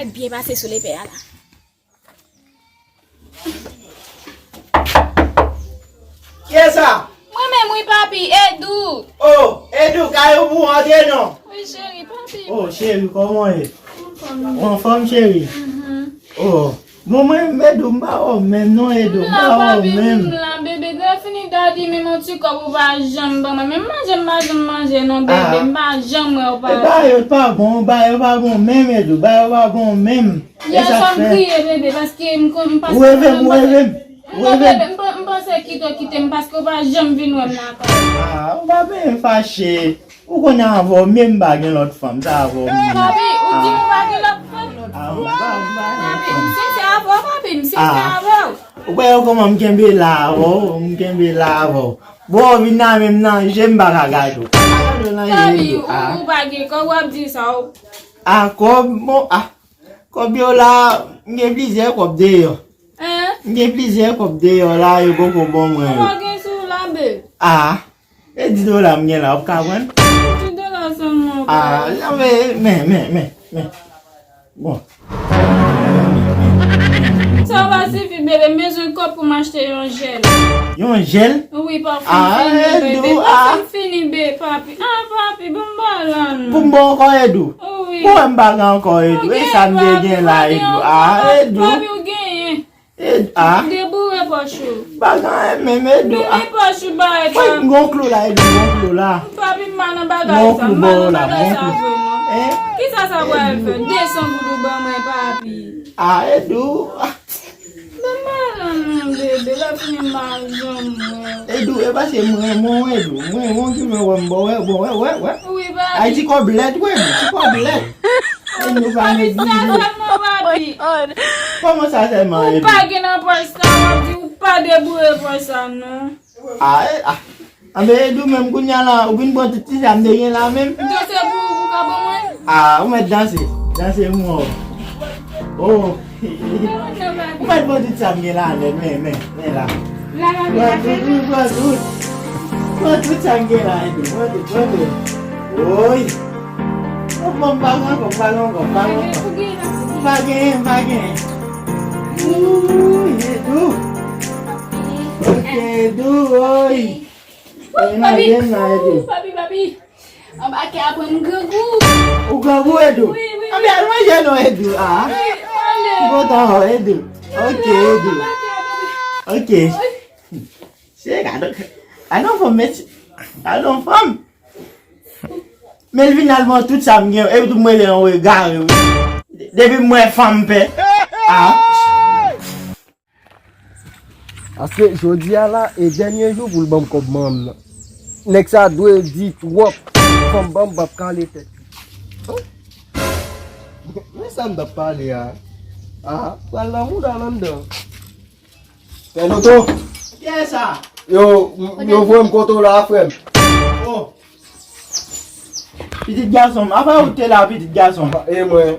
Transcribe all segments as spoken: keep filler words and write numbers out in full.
Byen pase sou lepè a la. Kiyès sa? Mwen menm wi, papi, Edou. Oh, Edou, kay ou pou antre non. Wi, cheri, papi. Oh, cheri, kòman w ye? Anfòm, cheri. Oh, bon, mwen, Edou, m pa wè w menm non, Edou, m pa wè w menm. M la, bebe, lè fini dadi, menm yon ti kòb ou pa janm ban mwen. Menm manje, m pa janm manje non, bebe, m pa janm wè w, papi. Bagay yo pa bon, bagay yo pa bon menm, Edou, bagay yo pa bon menm. Yè swa m kriye, bebe, paske m konn m pase. Ou reve m, ou reve m. Non, bebe, m pa- m panse kite w kite m paske w pa janm vin wè m lakay. Ah, ou pa byen fache. Ou konnen avè w, menm m pa gen lòt fanm, sa avè w m ye. Papi, ou di m ou pa gen lòt fanm? Ah, m pa- m pa gen lòt fanm. Papi, m sensè avè w, papi, m sensè avè w. Ou pa wè kòman m kenbe la avè w, m kenbe la avè w. Bon, w vin nan men m nan je m pa ka gade w. Pa gade w nan je, Edou. Papi, ou- ou pa gen kòb, w ap di sa, w. Ah, kòb, bon, ah. Kòb yo la, m gen plizyè kòb deyò. Hein? M gen plizyè kòb deyò la, yo poko ban mwen yo. Ou pa gen sou la, be? Ah, e di dola m gen la, w ap ka pran? Di dola sèlman, ah, bebe. Men, men, men, men. Bon. Sa va sifi, bebe. M bezwen kòb pou m achte yon jèl. Yon jèl? Wi, pafim fini, bebe. Pafim fini, be, papi. Ah, papi, bon, m ba la non. Pou m ba w ankò, Edou? Wi. Ou wè m pa gen ankò, Edou. E sa m te gen la, Edou? Ah, Edou. Papi, ou genyen. Edou, ah. Deboure pòch ou. Pa gen anyen menm, Edou, ah. Deboure pòch ou, ba, Edou. Mwen, m gon klou la, Edou, m gon klou la. Papi, m pa nan bagay sa, m pa nan bagay sa vre non. Kisa sa pral fè? De san goud ou ban mwen, papi. Ah, Edou, ah. Ban m ba la non, bebe, lè fini m pa janm wè w. Edou, e paske m renmen w, Edou. M renmen w ki fè wè m ba w, wè, bon, wè, wè, wè. Wi, papi. Ay, ti kòb lèd, wè, ti kòb lèd. Papi, sa sèlman, papi. Kòman sa sèlman, Edou? Ou pa gen nan pòch sa, w ap di ou pa deboure pòch sa non. Ah, eh, ah. Anben, Edou, menm kounye a la, ou vin pran tout ti sa m te gen la menm. Danse pou ou, pou ka ban mwen? Ah, ou mèt danse. Danse pou mwen. Oh. Ou mèt pran tout sa m gen la, men, men, men, men la. Pran tout, pran tout. Pran tout sa m gen la, Edou. Pran tout, pran tout. Woy. Oh, bon, m pa gen ankò, m pa gen ankò, m pa gen ankò. M pa gen, m pa gen. Ooh, Edou. Ok, Edou, woy. Papi, papi, papi. Anbake apre m grangou. Ou grangou, Edou? Wi, wi, wi. Anben al manje non, Edou. Ah. Wi, ale. M kontan wè w, Edou. Ok, Edou. Anbake apre. Ok. Se gade, gade yon fanm, mesye. Gade yon fanm. Men l vin al pran tout sa m gen, epi tou m rele yon egare, wi. Depi m wè fanm pè. Ah. Paske jodi a la, e dènye jou pou l ban m kòb manman m nan. Nèg sa dwe di twòp. Fò m ban m p ap kale tèt. Men sa m t ap pale a. A, pral nan mouda l anndan. Pè Loto. Kiyès sa? Yo, m- yo voye m kote w la, frè m. Oh. Pitit gason m. Apa ou te la, pitit gason m? E mwen.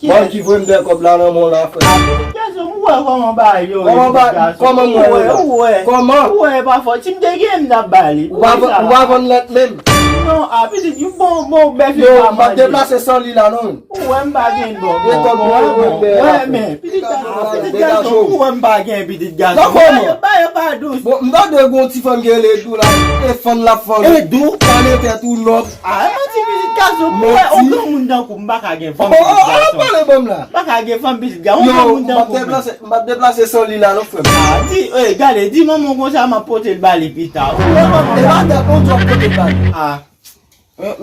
Mwen ki voye m de kòb la nan men w la, frè. Gason, ou wè kòman bagay yo ye, kòman ba- pitit gason? Kòman mwen ye la? Ou wè, ou wè. Kòman? Ou wè, pa fò. Si m te gen, m t ap ba li. Ou pa vann, ou pa vann lèt menm? Non, a, pitit, yon bon, bon, bèf. Yo, m ap deplase san li la, non. Ou wè, m pa gen bon, bon, bon, bon. Wè, men, pitit gason, pitit gason, ou wè, m pa gen pitit gason. Nan kòman? Ba yo, ba yo pa dous. Bon, m tande gon ti fanm ki rele Edou la. E fann l ap fann. Edou? Pale tèt ou nòb. A, e manti, pitit gason, ou wè, yon granmoun tankou m pa ka gen fanm, pitit gason. Oh, oh, pale ban m la. Pa ka gen fanm, pitit gason. Yon granmoun tankou m. Yo, m ap deplase, m ap deplase san li la, non, frè m. A, di, ey, gade, di manman w konsa, m ap pote l ba li pita. Ou wè kòman bagay. E pa tèt ou, w ap pote l ba li. A.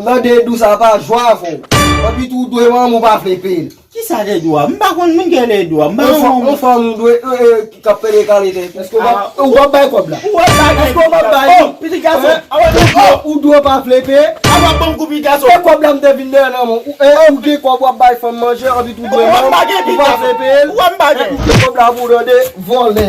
Nan de Edou sa pa jwa avè w. Epi tou, w dwe manman w pa vle peye l. Kisa Edou a? M pa konn moun ki rele Edou a. M pa konn moun. Yon fanm ou dwe, e, e, k ap pede kale tèt. Èske w p ap, ou p ap bay kòb la? Ou p ap bay. Èske w p ap bay? Oh, pitit gason. Ou dwe pa vle peye. A w ap ban m kou pitit gason. E kòb la m te vin dèyè nan men w. E ou gen kòb w ap bay fanm manje, anpi tou dwe manman w pa vle peye l. Ou p ap bay. Epi kòb la pou w tande vòlè.